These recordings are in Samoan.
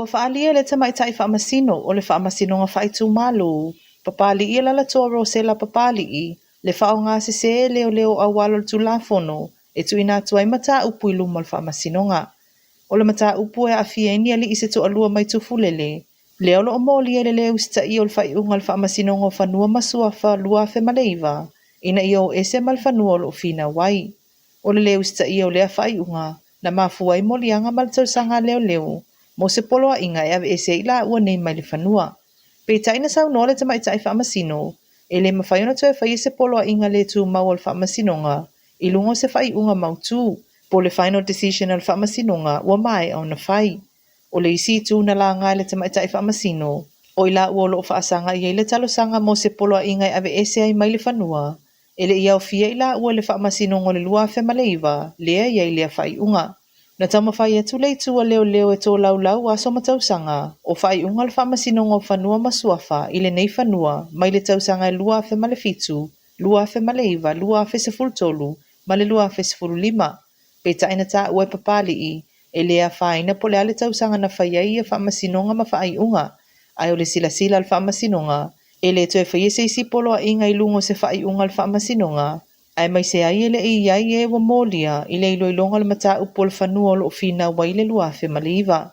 Ua faaalia e le Tamaitai Faamasino o le Faamasinoga Faaitumalo, Papali'i Alaalatoa Rosella Papali'i, le faaaoga sesē e leoleo o auala o le Tulafono e tuuina atu ai mataupu i luma o le Faamasinoga. O le mataupu e aafia ai ni alii se toalua mai Tufulele, lea o lo o molia i le lē usitaia o le faaiuga a le Faamasinoga o Fanua ma Suafa 2009 ina ia o ese ma le fanua o lo o finau ai. O le lē usitaia o lea faaiuga na mafua ai moliaga ma le talosaga a leoleo mo se poloaiga e aveese ai i laua nei mai le fanua. Peitai na saunoa le tamaitai faamasino, e le mafai ona toe faia se poloaiga le tumau a le faamasinoga i luga o se faaiuga mautu, po o le final decision a le faamasinoga ua maea ona fai. O le isi itu na laga e le tamaitai faamasino, o i laua o lo o faasaga i ai le talosaga mo se poloaiga e aveese ai mai le fanua, e le i aofia i laua i le faamasinoga o le 2009 lea e i ai lea faaiuga. Na taumafai atu le itu a leoleo e tolaulau aso ma tausaga o faaiuga a le Faamasinoga o Fanua ma Suafa i lenei fanua mai le tausaga e 2007, 2009, 2013 ma le 2015. Peitai na taua e Papali'i e le afaina po o le a le tausaga na fai ai ia faamasinoga ma faaiuga, ae o le silasila a le Faamasinoga e le toe faia se isi poloaiga i luga o se faaiuga a le Faamasinoga, aemaise ai e le i i ai e ua molia i le iloiloga o le mataupu o le fanua o lo o finau ai i le 2009.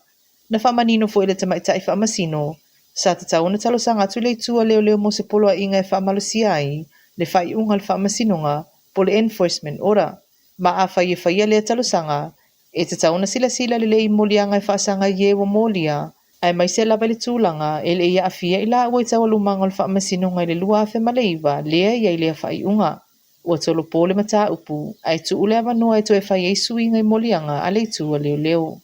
Na faamanino foi e le tamaitai faamasino, sa tatau ona talosaga atu le itu a leoleo mo se poloaiga e faamalosia ai le faaiuga a le Faamasinoga po o le enforcement order. Ma afai e faia lea talosaga, e tatau ona silasila lelei i moliaga e faasaga i e ua molia, aemaise lava i le tulaga e le i aafia i laua i taualumaga o le Faamasinoga i le 2009 lea e i ai lea faaiuga. Ua tolopo le mataupu, ae tuu le avanoa e toe fai ai suiga i moliaga a le itu a leoleo.